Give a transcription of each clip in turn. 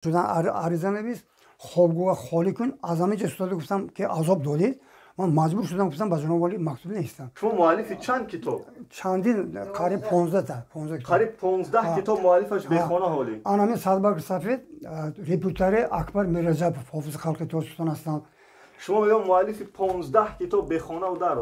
Шудан ариза навис, хобгоҳ холӣ кун. Аз ҳамин ҷо устода гуфтам, ки азоб додед, ман маҷбур шудам, гуфтам ба ҷаноби олӣ мактуб навистам. Шумо муаллифи чанд китоб? Чандин, қариб 15та. Қариб 15 китоб муаллифаш, бехона ҳолӣ. Анами Садбарги сафед, репутари Акбар Мираҷабов, ҳофизи халқи Тоҷикистон ҳастанд. Шумо мегӯям, муаллифи 15 китоб, бехонаву дар.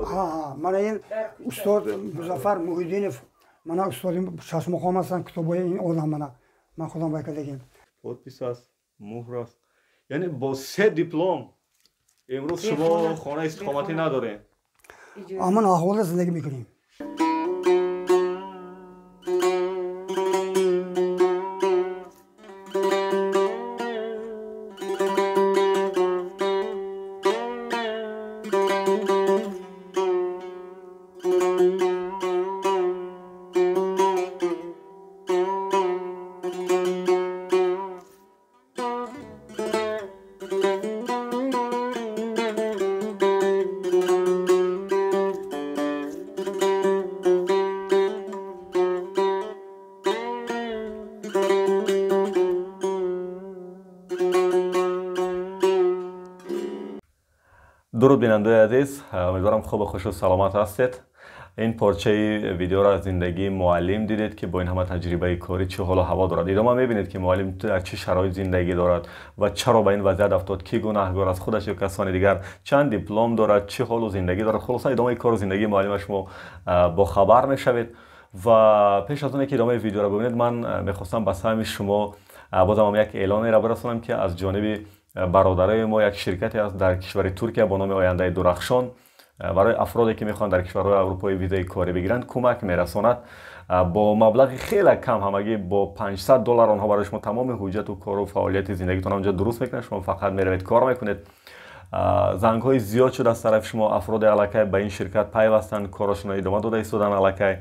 Мана ин устод Музаффар Муҳиддинов, мана устоди Шашмуқом ҳастанд. Китобҳои ин одам мана ман худам байкардагим. Подпись аст, муҳр аст, яъне бо се диплом имрӯз шумо хонаи истиқоматӣ надорем. Ҳамон аҳволда зиндагӣ мекунем. Дуруд, бинандаи азиз, умедворам хубу хушу саломат ҳастед. Ин порчаи видеоро аз зиндагии муаллим дидед, ки бо ин ҳама таҷрибаи корӣ чӣ ҳолу ҳаво дорад. Идома мебинед, ки муаллим дар чӣ шароит зиндагӣ дорад ва чаро ба ин вазъият афтод, кӣ гунаҳгор аст, худаш ё касони дигар, чанд диплом дорад, чӣ ҳолу зиндагӣ дорад. Хулоса, идомаи кору зиндагии муаллима шумо бохабар мешавед. Ва пеш аз оне ки идомаи видеоро бибинед, ман мехостам ба саҳми шумо бозам як эълонеро бирасонам, ки аз ҷониби бародарои мо як ширкате аст дар кишвари Туркия бо номи Ояндаи Дурахшон. Барои афроде ки мехоҳанд дар кишварҳои аврупоӣ визаи корӣ бигиранд, кӯмак мерасонад бо маблағи хеле кам, ҳамагӣ бо 500 доллар. Онҳо барои шумо тамоми ҳуҷҷату кору фаъолияти зиндагитон онҷо дуруст мекунанд, шумо фақат меравед, кор мекунед. Зангҳои зиёд шуд аз тарафи шумо, афроде аллакай ба ин ширкат пайвастанд, корашонро идома дода истоданд аллакай.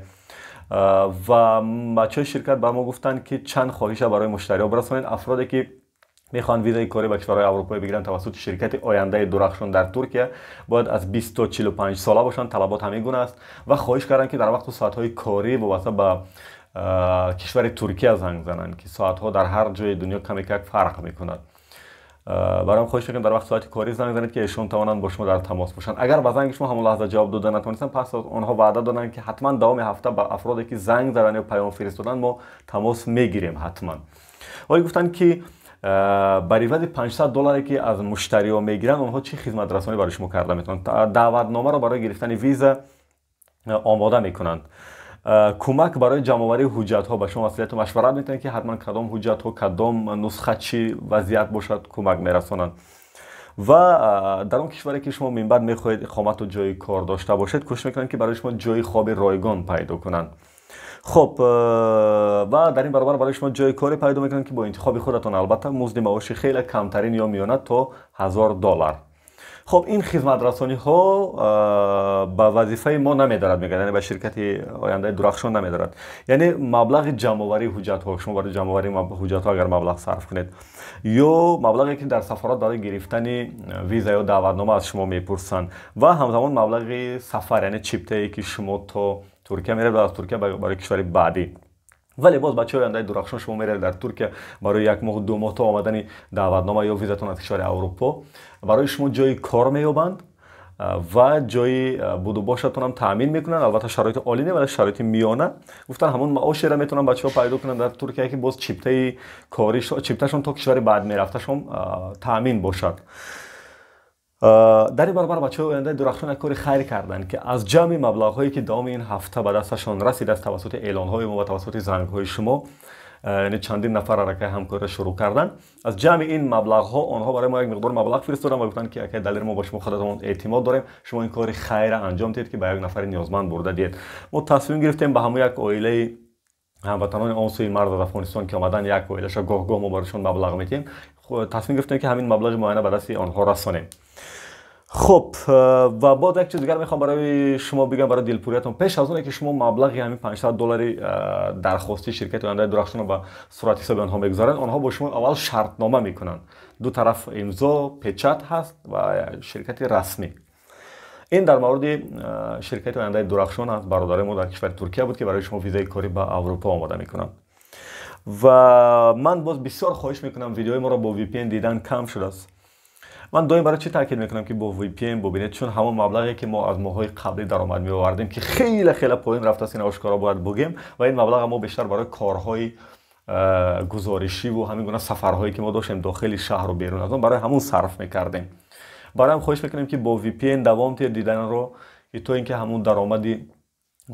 Ва бачаҳои ширкат ба мо гуфтанд, ки чанд хоҳиша барои муштариҳо бирасонед. Афроде ки мехоҳанд визаи корӣ ба кишварҳои аврупоӣ бигиранд тавассути ширкати Ояндаи Дурахшон дар Туркия, бояд аз 20 то 45 сола бошанд, талабот ҳамин гуна аст. Ва хоҳиш карданд, ки дар вақту соатҳои корӣ вобаста ба кишвари Туркия занг зананд, ки соатҳо дар ҳар ҷои дунё каме как фарқ мекунад. Бароям хоҳиш мекунам, дар вақти соати корӣ занг занед, ки эшон тавонанд бо шумо дар тамос бошанд. Агар ба занги шумо ҳамон лаҳза ҷавоб дода натавонистанд, пас онҳо ваъда доданд, ки ҳатман давоми ҳафта ба афроде ки занг заданд ё паём фиристоданд, мо тамос мегирем ҳатман. Вале гуфтанд, ки бар ивази 500 долларе ки аз муштариҳо мегиранд, онҳо чӣ хизматрасонӣ барои шумо карда метавонанд? Даъватномаро барои гирифтани виза омода мекунанд, кӯмак барои ҷамъоварии ҳуҷҷатҳо, ба шумо маслиҳату машварат метавонанд, ки ҳатман кадом ҳуҷҷатҳо, кадом нусха, чӣ вазъият бошад, кӯмак мерасонанд. Ва дар он кишваре ки шумо минбаъд мехоҳед иқомату ҷои кор дошта бошед, кӯшиш мекунанд, ки барои шумо ҷои хоби ройгон пайдо кунанд. Хуб, ва дар ин баробар барои шумо ҷои коре пайдо мекунанд, ки бо интихоби худатон, албатта, музди маоши хеле камтарин ё миёна то 1000 доллар. Хуб, ин хизматрасониҳо ба вазифаи мо намедорад, мегӯяд, яъне ба ширкати Ояндаи Дурахшон намедорад. Яъне маблағи ҷамъоварии ҳуҷҷатҳо, шумо барои ҷамъоварии ҳуҷҷатҳо агар маблағ сарф кунед, ё маблағе ки дар сафорат барои гирифтани виза ё даъватнома аз шумо мепурсанд, ва ҳамзамон маблағи сафар, яъне чиптае ки шумо то Туркия меравед ва аз Туркия барои кишвари баъдӣ. Вале боз, бачаҳои Ояндаи Дурахшон, шумо меравед дар Туркия барои як моҳ, 2 моҳ то омадани даъватнома ё визатон аз кишвари Аврупо, барои шумо ҷои кор меёбанд ва ҷои будубошатонам таъмин мекунанд. Албатта, шароити олӣ не, вале шароити миёна. Гуфтан, ҳамон маошеро метавонанд бачаҳо пайдо кунанд дар Туркия, ки боз чиптаи кори, чипташон то кишвари баъд мерафташон таъмин бошад. Дар ин баробар бачаҳои Ояндаи Дурахшон як кори хайр карданд, ки аз ҷамъи маблағҳое ки давоми ин ҳафта ба дасташон расидааст тавассути эълонҳои мо ва тавассути зангҳои шумо, яъне чандин нафар аллакай ҳамкориро шурӯъ карданд, аз ҷамъи ин маблағҳо онҳо барои мо як миқдор маблағ фиристоданд ва гуфтанд, ки акай Далер, мо бо шумо худатон эътимод дорем, шумо ин кори хайра анҷом диҳед, ки ба як нафари ниёзманд бурда диҳед. Мо тасмим гирифтем, ба ҳамон як оилаи ҳамватанони он сӯи марз аз Афғонистон ки омадан, як оилаша гоҳ-гоҳ мо барояшон маблағ медиҳем, тасмим гирифтем, ки ҳамин маблағи муайяна ба дасти онҳо расонем. Хуб, ва боз як чиз дигар мехоҳам барои шумо бигӯям, барои дилпуриятон. Пеш аз оне ки шумо маблағи ҳамин 500 доллари дархостии ширкати Ояндаи Дурахшонро ба сурати ҳисоби онҳо мегузаранд, онҳо бо шумо аввал шартнома мекунанд. Ду тараф имзо, печать ҳаст ва ширкати расмӣ. Ин дар мавриди ширкати Ояндаи Дурахшон аст, бародарои мо дар кишвари Туркия буд, ки барои шумо визаи корӣ ба Аврупо омода мекунанд. Ва ман боз бисёр хоҳиш мекунам, видеои моро бо VPN дидан кам шудааст. Ман доим барои чӣ таъкид мекунам, ки бо VPN бубинед, чун ҳамон маблағе ки мо аз моҳҳои қаблӣ даромад меовардем, ки хеле хеле поён рафтааст, ин ошкоро бояд бугем, ва ин маблаға мо бештар барои корҳои гузоришиву ҳамин гуна сафарҳое ки мо доштем дохили шаҳру берун аз он, барои ҳамун сарф мекардем. Барои ҳам хоҳиш мекунем, ки бо VPN давом диҳед диданро, то ин ки ҳамун даромади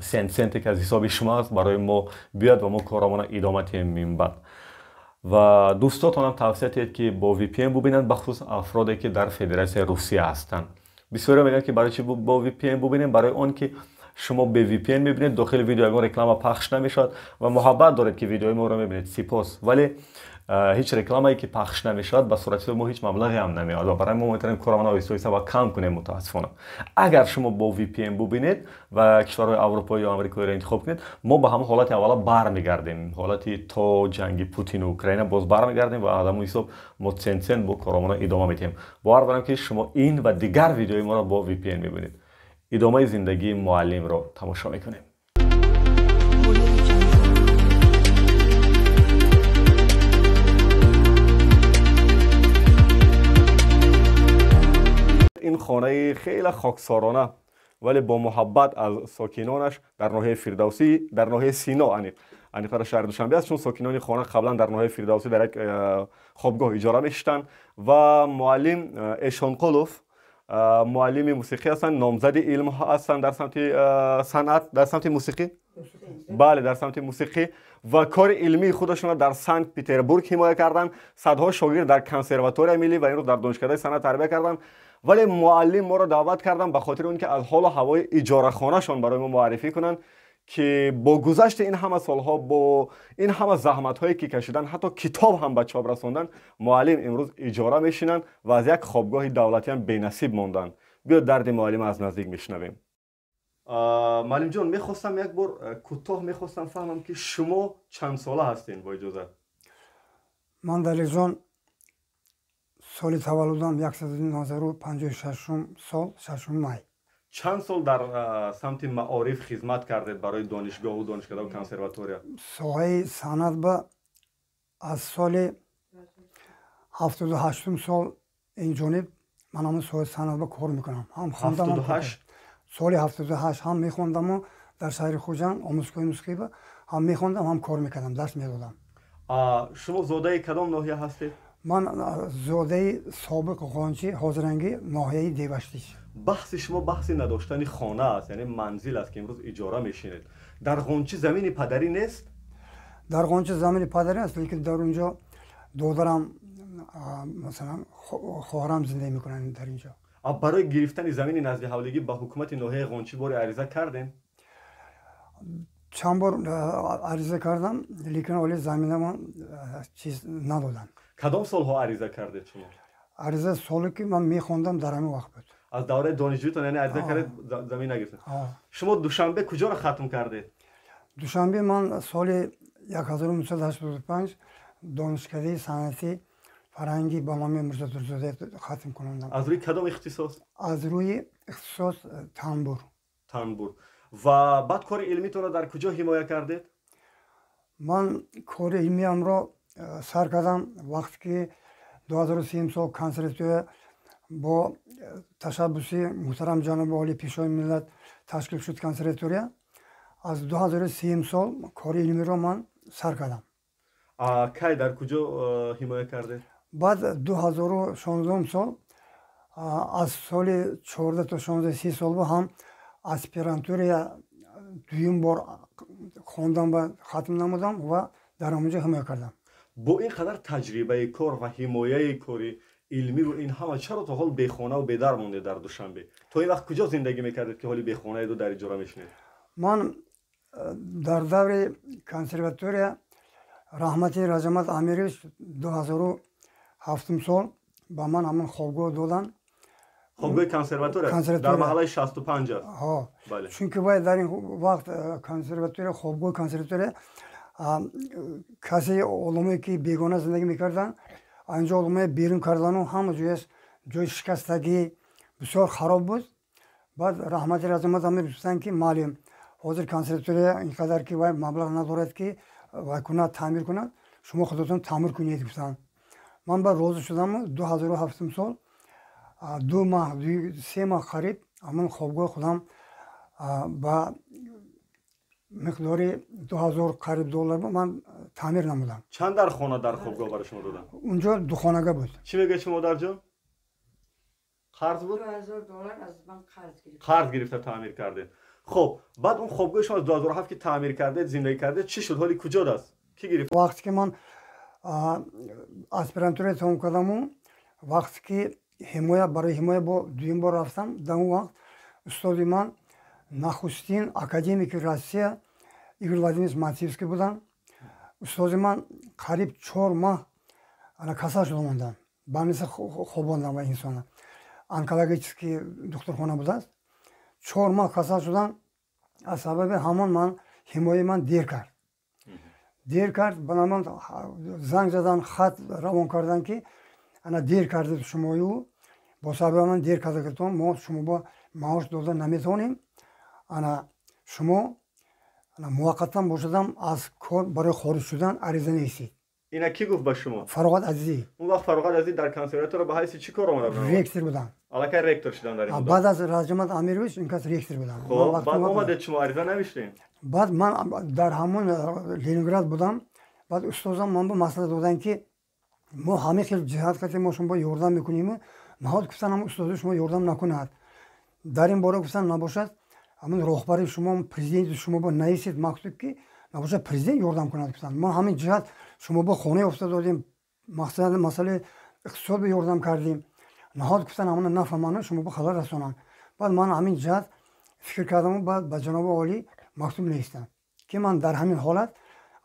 сент-сенте ки аз ҳисоби шумо аст барои мо биёяд ва мо корамона идома диҳем минбаъд. Ва дӯстотонам тавсия диҳед, ки бо VPN бубинанд, бахусус афроде ки дар Федератсияи Русия ҳастанд. Бисёриҳо мегӯянд, ки барои чӣ бо VPN бубинем? Барои он ки шумо бе VPN мебинед, дохили видео ягон реклама пахш намешавад ва муҳаббат доред, ки видеои моро мебинед, сипос. Вале ҳеҷ рекламае ки пахш намешавад, ба сурати мо ҳеҷ маблағе ҳам намеояд ва барои мо метавонем корамона оҳиста оҳиста ва кам кунем. Мутаассифона, агар шумо бо VPN бубинед ва кишварҳои аврупоӣ ё амрикоиро интихоб кунед, мо ба ҳамон ҳолати аввала бармегардем, ҳолати то ҷанги Путину Украина боз бармегардем ва аз ҳамон ҳисоб мо сент-сент бо корамона идома медиҳем. Бовар дорам, ки шумо ин ва дигар видеои моро бо VPN мебинед. Идомаи зиндагии муаллимро тамошо мекунем. Ин хонаи хеле хоксорона, вале бо муҳаббат аз сокинонаш дар ноҳияи Фирдавсӣ, дар ноҳияи Сино, аниқтар шаҳри Душанбе аст, чун сокинони хона қаблан дар ноҳияи Фирдавсӣ дар як хобгоҳ иҷора мешиштанд. Ва муаллим Эшонқулов муаллими мусиқӣ ҳастанд, номзади илм ҳастанд дар самти санъат, дар самти мусиқӣ, бале, дар самти мусиқӣ, ва кори илмии худашонро дар Санкт Петербург ҳимоя карданд. Садҳо шогирд дар Консерватория миллӣ ва имрӯз дар Донишкадаи санъат тарбия карданд. Вале муаллим моро даъват карданд ба хотири он ки аз ҳолу ҳавои иҷорахонашон барои мо муаррифӣ кунанд, ки бо гузашти ин ҳама солҳо, бо ин ҳама заҳматҳое ки кашиданд, ҳатто китоб ҳам ба чоп расонданд, муаллим имрӯз иҷора мешинанд ва аз як хобгоҳи давлатиам бенасиб монданд. Биё дарди муаллима аз наздик мешунавем. Муаллимҷон, мехостам як бор кӯтоҳ мехостам фаҳмам, ки шумо чанд сола ҳастед, бо иҷозат? Ман, Далерҷон, соли таваллудам 1956 сол, 6 май. Чанд сол дар самти маориф хизмат кардед барои донишгоҳу донишкадаву консерватория? Соҳаи санъат ба аз соли 78-ум сол ин ҷониб ман ҳамон соҳаи санъат ба кор мекунам. Ҳам хондам, соли 78 ҳам мехондаму дар шаҳри Хуҷанд омӯзгоҳи мусиқӣ ҳам мехондам, ҳам кор мекардам, дарс медодам. Шумо зодаи кадом ноҳия ҳастед? Ман зодаи собиқ Ғончи, ҳозирангӣ ноҳияи Деваштич. Баҳси шумо баҳси надоштани хона аст, яъне манзил аст, ки имрӯз иҷора мешинед. Дар Ғончи замини падарӣ нест? Дар Ғончи замини падарӣ аст, лекин дар унҷо додарам, масалан, хоҳарам зиндагӣ мекунанд дар инҷо. Барои гирифтани замини назди ҳавлигӣ ба ҳукумати ноҳияи Ғончи бори ариза кардем? Чанд бор ариза кардам, лекин оли заминамон чиз надоданд. Кадом солҳо ариза кардед шумо? Ариза соле ки ман мехондам, дар ҳамин вақт буд. Аз давраи донишҷӯитон, яъне ариза кардед, замин нагирифтед. Шумо Душанбе куҷоро хатм кардед? Душанбе ман соли 1985 донишкадаи санъати фарҳанги ба номи Мирзо Турсунзода хатм кунондам. Аз рӯи кадом ихтисос? Аз рӯи ихтисос тамбур. Тамбур. Ва баъд кори илмитонро дар куҷо ҳимоя кардед? Ман кори илмиамро сар кардам вақте ки 2003 сол консерватория бо ташаббуси муҳтарам ҷаноби олӣ, Пешвои миллат ташкил шуд консерватория. Аз 2003 сол кори илмиро ман сар кардам. Кай, дар куҷо ҳимоя кардед? Баъд 2016 сол, аз соли 14 то 16, 30 сол ҳам аспирантурия дуюм бор хондам ва хатм намудам ва дар ҳамонҷо ҳимоя кардам. Бо ин қадар таҷрибаи кор ва ҳимояи кори илмиву ин ҳама, чаро то ҳол бехонаву бедар мондед дар Душанбе? То ин вақт куҷо зиндагӣ мекардед, ки ҳоли бехонаеду дар иҷора мешинед? Ман дар даври консерватория раҳмати Раҷамат Амирович 2007 сол ба ман ҳамон хобгоҳ доданд. Хобгоҳи консерватория дар маҳаллаи 65 аст? Чунки вай дар ин вақт консерватория, хобгоҳи консерватория, касе одамое ки бегона зиндагӣ мекарданд, анҷо одамое берун кардану ҳама ҷояш ҷои шикастагӣ, бисёр хароб буд. Баъд раҳмати Разамат Амир гуфтанд, ки маълим, ҳозир консерватория ин қадар ки вай маблағ надорад, ки вай кунад, таъмир кунад, шумо худатон таъмир кунед гуфтанд. Ман ба розӣ шудам. 2007 сол 2 моҳ 3 моҳ қариб ҳамон хобгоҳи худам ба миқдори 2000 қариб доллар ман таъмир намудам. Чанд дар хона дар хобгоҳ барои шумо доданд? Унҷо духонага буд. Чӣ мегӯяд шумо модарҷон? Қарз буд? 2000 доллар аз банк қарз гирифта. Қарз гирифта таъмир кардед. Хуб, баъд он хобгоҳи шумо аз 2007 ки таъмир кардед, зиндагӣ кардед, чӣ шуд? Ҳоли куҷо даст? Кӣ гирифт? Вақте ки ман аспирантура тамом кардаму, вақте ки ҳимоя барои ҳимоя бо дуюм бор рафтам, дар он вақт устоди ман нахустин академики Россия Игорь Владимирович Мацевский буданд. Устоди ман қариб 4 моҳ касал шуда монданд, ба мисли хобонданд ва инсона. Онкологический духтурхона будааст. 4 моҳ касал шудам. Аз сабаби ҳамон ман ҳимояи ман дер кард. Дер кард, ба ман занг задан, хат равон карданд ки ана дер кардед шумою, бо сабаби ман дер кардагитон мо шумо бо маош дода наметавонем. Ана шумо муваққатан бошадам аз кор барои хориҷ шудан ариза нависед. Ина кӣ гуфт ба шумо? Фароғат Азизӣ. Он вақт Фароғат Азизӣ дар консерватория ба ҳайси чӣ кор омада буданд? Ректор буданд. Аллакай ректор шуданд дар ин муддат. Баъд аз Раҷамат Амирович ин кас ректор буданд. Хоб, баъд омадед шумо ариза навиштед? Баъд ман дар ҳамон Ленинград будам. Баъд устозам ман ба маслиҳат доданд ки мо ҳамин хел ҷиҳат кардем, мо шумо ёрдам мекунем. Наҳод гуфтан ҳам устози шумо ёрдам накунад. Дар ин бора гуфтан набошад ҳамин роҳбари шумо, президенти шумо бо нависед мактуб ки набошад президент ёрдам кунад гуфтанд. Мо ҳамин ҷиҳат шумо бо хона ёфта додем, мақсад масъалаи иқтисод бо ёрдам кардем. Наҳод гуфтан ҳамона нафаҳманд, шумо бо халал расонанд. Баъд ман ҳамин ҷиҳат фикр кардаму баъд ба ҷаноби олӣ мактуб навистам ки ман дар ҳамин ҳолат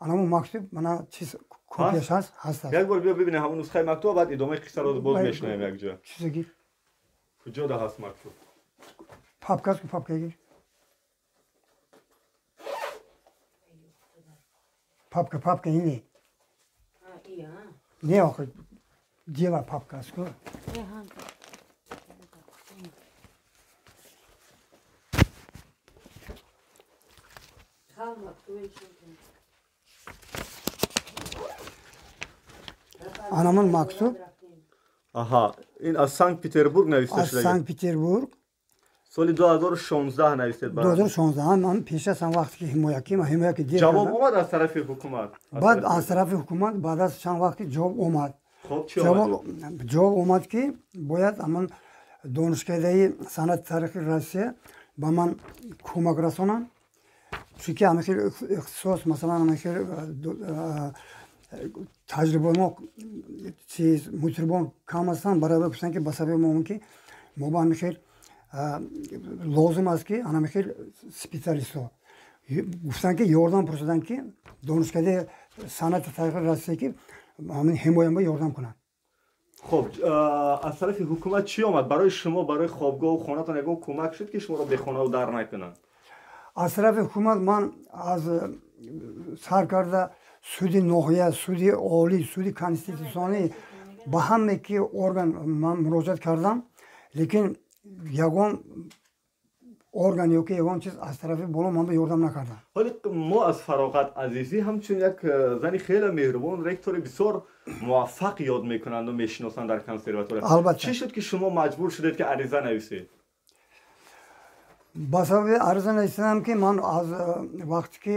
анамун мактуб мана чиз копияш ҳаст, ҳаст. Як бор биё бибинем ҳамон нусхаи мактуб, баъд идомаи қиссаро боз мешунавем якҷо. Чизе гир? Куҷо да ҳаст мактуб? Папка аст ку, папка гир. Папка, папка ине. Не, охир, дела папка аст ку. Анамон мактуб. Аҳа, ин аз Санкт-Петербург нависта аз шуда. Санкт-Петербург. Соли 2016 навистед. 2016 ман пеш аз он вақте ки ҳимоя ки ман ҳимоя ки дер ҷавоб омад аз тарафи ҳукумат. Баъд аз тарафи ҳукумат баъд аз чанд вақт ҷавоб омад. Хоб, чӣ омад? Ҷавоб омад ки бояд ҳамон донишкадаи санъати таърихи Россия ба ман кӯмак расонанд, чунки ҳамин хел ихтисос, масалан ҳамин хел таҷрибаи мо чиз мутрибон кам ҳастанд. Барои гуфтанд ки ба сабаби мо ки мо ба ҳамин хел лозим аст ки ҳамин хел специалистҳо гуфтанд ки ёрдам пурсиданд ки донишкадаи санъати таърихи Россия ки ҳамин ҳимоям ба ёрдам кунанд. Хоб, аз тарафи ҳукумат чӣ омад барои шумо, барои хобгоҳу хонатон ягон кӯмак шуд ки шуморо бехонаву дар накунанд? Аз тарафи ҳукумат ман аз сар карда суди ноҳия, суди олӣ, суди конститутсионӣ ба ҳаме ки орган ман муроҷиат кардам, лекин ягон орган ё ки ягон чиз аз тарафи боло ман ба ёрдам накардам. Ҳоли мо аз Фароғат Азизӣ ҳамчун як зани хеле меҳрубон, ректори бисёр муваффақ ёд мекунанду мешиносанд дар консерватория. Албатта. Чӣ шуд ки шумо маҷбур шудед ки ариза нависед? Ба сабаби ариза нависидам ки ман аз вақте ки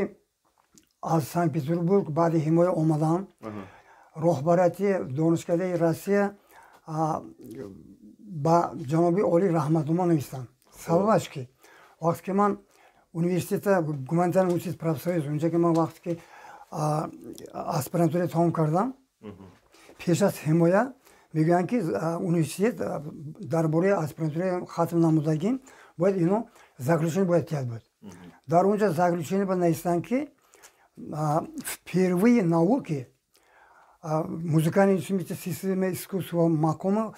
аз Санкт-Петербург баъди ҳимоя омадам, роҳбарияти донишкадаи Россия ба ҷаноби олӣ раҳматнома навистам. Сабабаш ки вақте ки ман университета гуманитарный университет профсоюз, унҷа ки ман вақте ки аспирантура тамом кардам, пеш аз ҳимоя мегӯянд ки университет дар бораи аспирантура хатм намудагим бояд ино заключение бояд тиҳад буд. Дар онҷа заключение ба навистанд ки впервые науки музыкальный инструменты системы искусства макома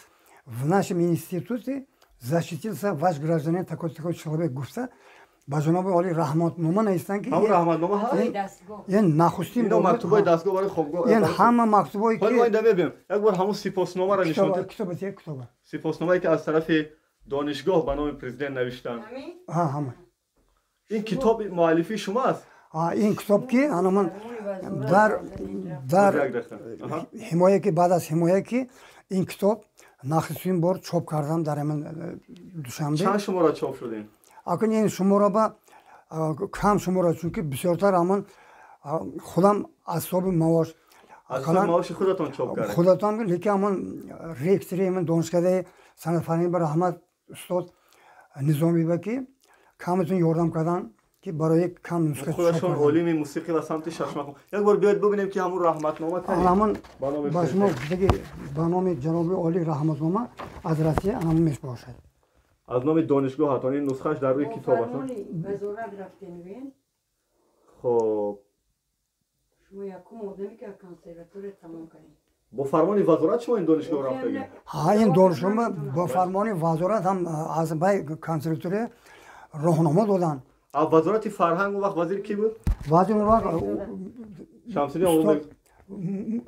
в нашем институте защитился ваш гражданин такой-такой человек гуфта ба ҷаноби олӣ раҳматнома навистанд ки ҳамон раҳматнома ҳаст? Ин нахустин ино мактубҳои дастгоҳ барои хобгоҳ. Ин ҳама мактубҳое ки ҳоли мо инда мебинем. Як бор ҳамон сипосномаро нишон диҳед. Китоба те китоба. Сипосномае ки аз тарафи донишгоҳ ба номи президент навиштанд. Ҳа, ҳама. Ин китоб муаллифи шумо аст? Ин китоб ки ана ман дар ҳимоя ки баъд аз ҳимоя ки ин китоб нахустин бор чоп кардам дар ҳамин Душанбе. Чанд шумора чоп шудем? Акун ин шумора ба кам шумора, чунки бисёртар ҳамон худам аз ҳисоби маош, аз ҳисоби маоши худатон чоп кардед? Худатон, лекин ҳамон ректори ҳамин донишкадаи санъатфарҳангӣ ба раҳмат устод Низомиба ки каматон ёрдам кардан ки барои кам нусха чоп худашон кардам. Олими мусиқӣ ва самти шашмақом. Як бор биёед бубинем ки ҳамун раҳматнома ҳамон ба шумо гуфтаги ба номи ҷаноби олӣ раҳматнома аз Россия ҳамон мебошад. Аз номи донишгоҳатон ин нусхааш дар рӯи китоб аст. Вазорат рафтем бин. Хоб. Шумо якум одаме ки консерватория тамом кардем. Бо фармони вазорат шумо ин донишгоҳ рафтагӣ? Ҳа, ин донишгоҳ бо фармони вазорат ҳам аз бай консерватория роҳнамо доданд. Вазорати фарҳанг он вақт вазир кӣ буд? Вазир он вақт Шамсиддин Улуғбек.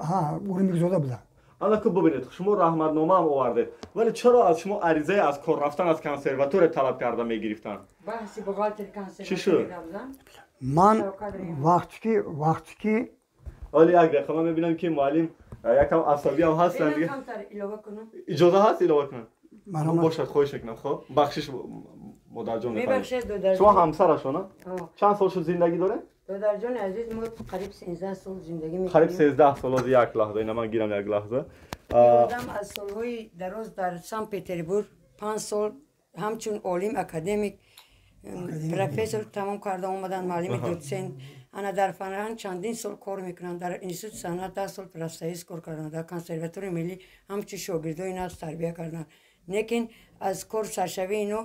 Ҳа, Улуғбекзода буда. Ана ку бубинед, шумо раҳматнома ҳам овардед, вале чаро аз шумо аризае аз кор рафтан аз консерватория талаб карда мегирифтанд? Баҳси бухгалтер Чӣ шуд? консерватория. Ман вақте ки Оли як дақиқа, ман мебинам ки муаллим якам асабӣ ҳам ҳастанд. Камтар илова кунам. Иҷоза ҳаст илова кунам? Бошад, хоҳиш мекунам. Хоб, бахшиш модарҷон. Мебахшед, додарҷон. Шумо ҳамсарашона? Чанд сол шуд зиндагӣ доред? Додарҷони азиз, мо қариб 13 сол зиндагӣ мекунем. Қариб 13 сол. Ози як лаҳза, ина ман гирам як лаҳза. Одам аз солҳои дароз дар Санкт Петербург 5 сол ҳамчун олим, академик, профессор тамом карда омаданд, муаллими дотсент. Ана дар фарҳанг чандин сол кор мекунанд, дар институти санъат 10 сол профсоюз кор карданд, дар консерваторияи миллӣ ҳамчун шогирдои нағз тарбия карданд. Лекин аз кор саршавии ино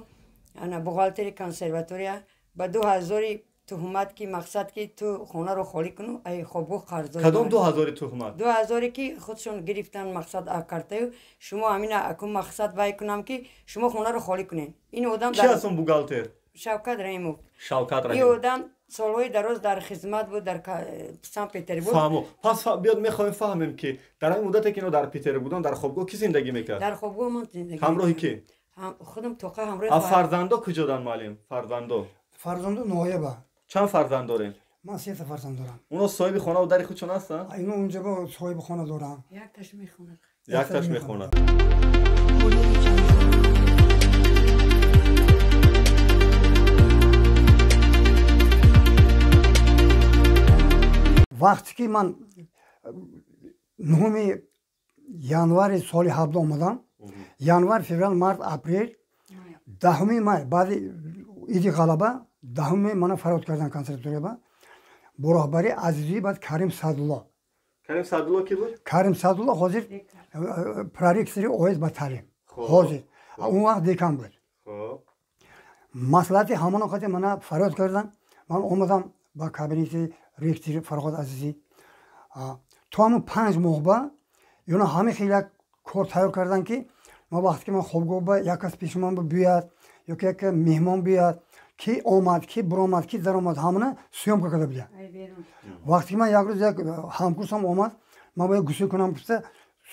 ана бухгалтери консерватория ба 2000 туҳмат ки мақсад ки ту хонаро холӣ куну, ай хобгоҳ қарздор. Кадом 2000 туҳмат? 2000 ки худшон гирифтан мақсад картаю шумо ҳамина акун мақсад вай кунам ки шумо хонаро холӣ кунед. Ин одам Ки аст он бухгалтер? Шавкат Раҳимов. Шавкат Ин Раҳимов. одам солҳои дароз дар хизмат буд дар Санкт Петербург. Фаҳмо. Пас биёд мехоҳем фаҳмем ки дар ҳамин муддате ки ино дар Питер буданд, дар хобгоҳ кӣ зиндагӣ мекард? Дар хобгоҳ ман зиндагӣ Ҳамроҳи кӣ? Худам тоқа ҳамроҳи А фарзандо куҷоданд, муаллим? Фарзандо? Фарзанду ноҳияба. Чанд фарзанд дорем? Ман сета фарзанд дорам. Оно соҳиби хонаву дари худшон ҳастанд? Ино унҷа бо соҳиби хона дорам. Якташ мехонад. Якташ мехонад. Вақте ки ман 9 январи соли 17 омадам, январ, феврал, март, апрел, 10 май, баъди иди ғалаба, 10 мана фарёд кардан консерваторияба бо роҳбари Азизӣ, баъд Карим Садулло. Карим Садулло ки буд? Карим Садулло ҳозир проректори оид ба таълим, ҳозир, он вақт декан буд. Маслиҳати ҳамоно қати мана фарёд кардан, ман омадам ба кабинети ректори Фарҳод Азизӣ. То ҳамун 5 моҳ ба ёна ҳамин хел як кор тайёр кардан ки ман вақте ки ман хобгоҳ ба як кас пеши ман биёяд ё ки як меҳмон биёяд, ки омад, ки биромад, ки даромад, ҳамона съёмка карда будям. Вақте ки ман як рӯз як ҳамкурсам омад, ман бояд гусел кунам гуфта,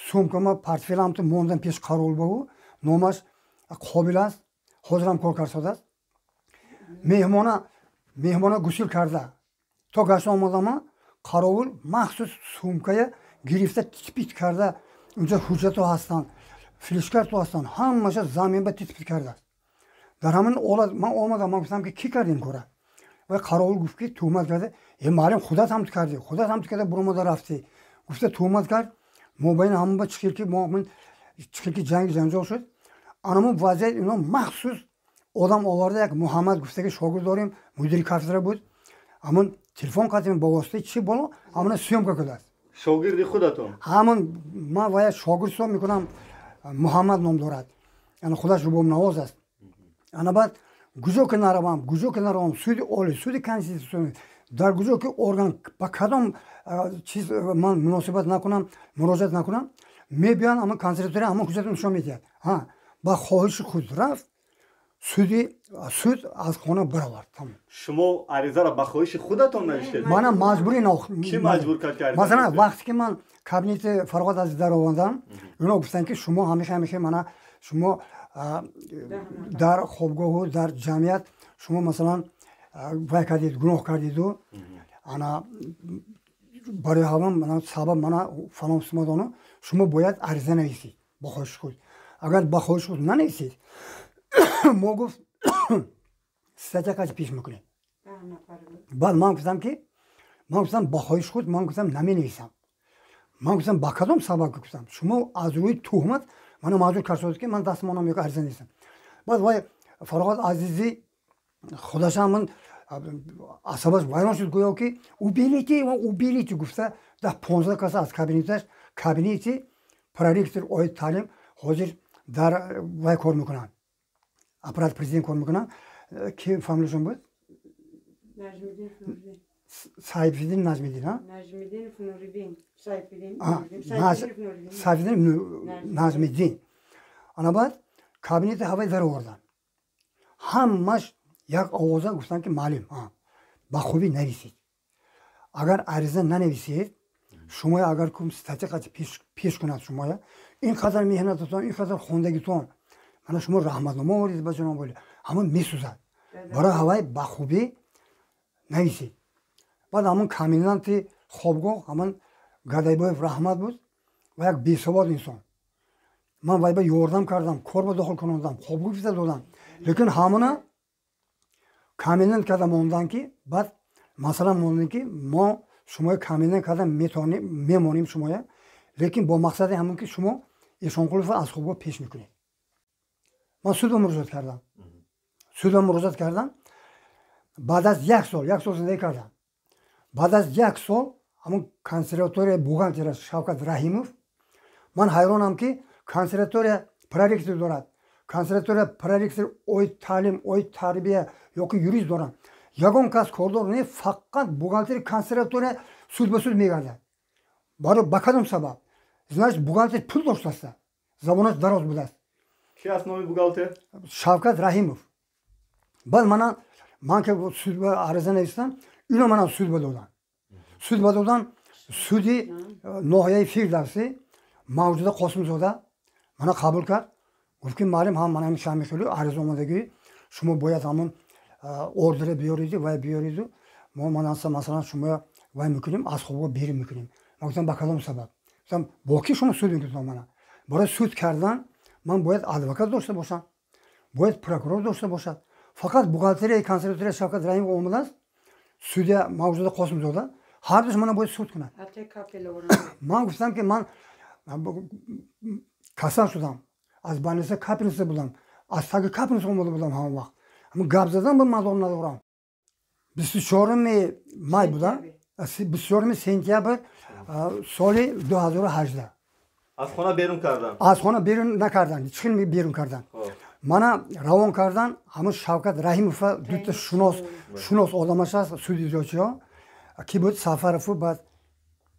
сумкама, портфелам ту мондам пеш қаровул ба ӯ, номаш Қобил аст, ҳозирам кор карсодааст. Меҳмона гусел карда то гашта омадама, қаровул махсус сумкая гирифта, титпит карда, унҷа ҳуҷҷатҳо ҳастанд, флешкартҳо ҳастанд, ҳамаша заминба титпит кардааст. Дар ҳамин ҳолат ман омадам, ман гуфтам ки кӣ кард ин кора? Вай қаровул гуфт ки туҳмат карда, э муаллим, худат ҳам ту кардӣ, худат ҳам ту карда буромада рафтӣ гуфта туҳмат кард. Мобайни ҳамон чихел ки мо чихел ки ҷанги ҷанҷол шуд, анамон вазъият ино махсус одам оварда, як Муҳаммад гуфтаги шогирд дорем, мудири кафедра буд, ҳамон телефон кардем, ба воситаи чӣ боло ҳамона съёмка кардааст. Шогирди худатон? Ҳамон ман вая шогирд ҳисоб мекунам, Муҳаммад ном дорад, яъне худаш рубобнавоз аст. Ана баъд куҷо ки наравам, куҷо ки наравам, суди олӣ, суди конститутсионӣ, дар куҷо ки орган, ба кадом чиз ман муносибат накунам, муроҷиат накунам, мебиёянд ҳамон консерватория, ҳамон ҳуҷҷатро нишон медиҳад. Ҳа, ба хоҳиши худ рафт, суди суд аз хона баровард. Тамом. Шумо аризаро ба хоҳиши худатон навиштед? Мана маҷбурӣ. Кӣ маҷбур кард ки ариза Масалан, нависед? вақте ки ман кабинети Фарҳод Азиз даровардам, оно гуфтанд ки шумо ҳамеша ҳамеша мана шумо дар хобгоҳу дар ҷамъият шумо масалан вай кардед, гуноҳ кардеду ана барои ҳамон сабаб мана фалон сумадону шумо бояд ариза нависед ба хоҳиши худ. Агар ба хоҳиши худ нанависед, мо гуфт статья қати пеш мекунем. Баъд ман гуфтам ки ман гуфтам ба хоҳиши худ ман гуфтам наменависам. Ман гуфтам ба кадом сабаб гуфтам шумо аз рӯи туҳмат мана маҷбур кардед ки ман дастмонам ё ариза нависам. Баъд вай Фароғат Азизӣ худашам ман асабаш вайрон шуд, гӯё ки уберите, уберите гуфта 10-15 кас аз кабинеташ, кабинети проректор оид таълим ҳозир дар вай кор мекунанд, аппарат президент кор мекунанд. Ки фамилияшон буд? Сайфиддин Наҷмиддин, Сайфиддин Наҷмиддин. Ана баъд кабинети ҳавай дароварданд, ҳамаш як овоза гуфтанд ки муаллим ба хубӣ нависед, агар ариза нанависед шумо агар кум статья қати пеш кунад шумоя, ин қадар меҳнататон, ин қадар хондагитон, мана шумо раҳматнома овардед ба ҷаноби олӣ, ҳамон месӯзад, барои ҳавай ба хубӣ нависед. Баъд ҳамон коменданти хобгоҳ ҳамон Гадайбоев Раҳмат буд ва як бесавод инсон. Ман вай ба ёрдам кардам, кор ба дохил кунондам, хобгоҳ фиста додам, лекин ҳамона комендант карда мондан ки баъд масалан мондем ки мо шумоя комендант карда мемонем шумоя, лекин бо мақсади ҳамон ки шумо Эшонқуловро аз хобгоҳ пеш мекунед. Ман судба муроҷиат кардам, судба муроҷиат кардам. Баъд аз як сол, як сол зиндагӣ кардам. Баъд аз як сол ҳамон консерватория бухгалтера Шавкат Раҳимов, ман ҳайронам ки консерватория проректор дорад, консерватория проректор оид таълим, оид тарбия ёки юрист доранд, ягон кас кордор не, фақат бухгалтери консерватория суд ба суд мегардад. Барои ба кадом сабаб? Значит, бухгалтер пул доштааст, забонаш дароз будааст. Ки аст номи бухгалтер? Шавкат Раҳимов. Баъд мана ман ки суд ба ариза навистам, ино мана суд ба доданд. Суд ба додан суди ноҳияи Фирдавсӣ Мавҷуда Қосимзода мана қабул кард, гуфт ки муаллим ҳам мана ҳамин шамихелу ариза омадагӣ, шумо бояд ҳамон ордере биёриду вай биёриду, мо масалан шумо вай мекунем, аз хобгоҳ берун мекунем. Ман гуфтам ба кадом сабаб? Гуфтам бо ки шумо суд мекунед мана? Барои суд кардан ман бояд адвокат дошта бошам, бояд прокурор дошта бошад. Фақат бухгалтерияи консерватория Шавкат Раҳимов омадааст, судья Мавҷуда Қосимзода, ҳардуш мана бояд суд кунад. Ман гуфтам ки ман касал шудам, аз больница капельница будам, аз таги капельница омода будам ҳамон вақт. Ҳамон гап задан ба мадор надорам. 24 май буда, 24 сентябр соли 2018. Аз хона берун кардан? Аз хона берун накардан, чӣ берун кардан. Мана равон кардан ҳамон Шавкат Раҳимова дута шунос одамаш аст, суди иҷрочиҳо, ки буд Сафарову баъд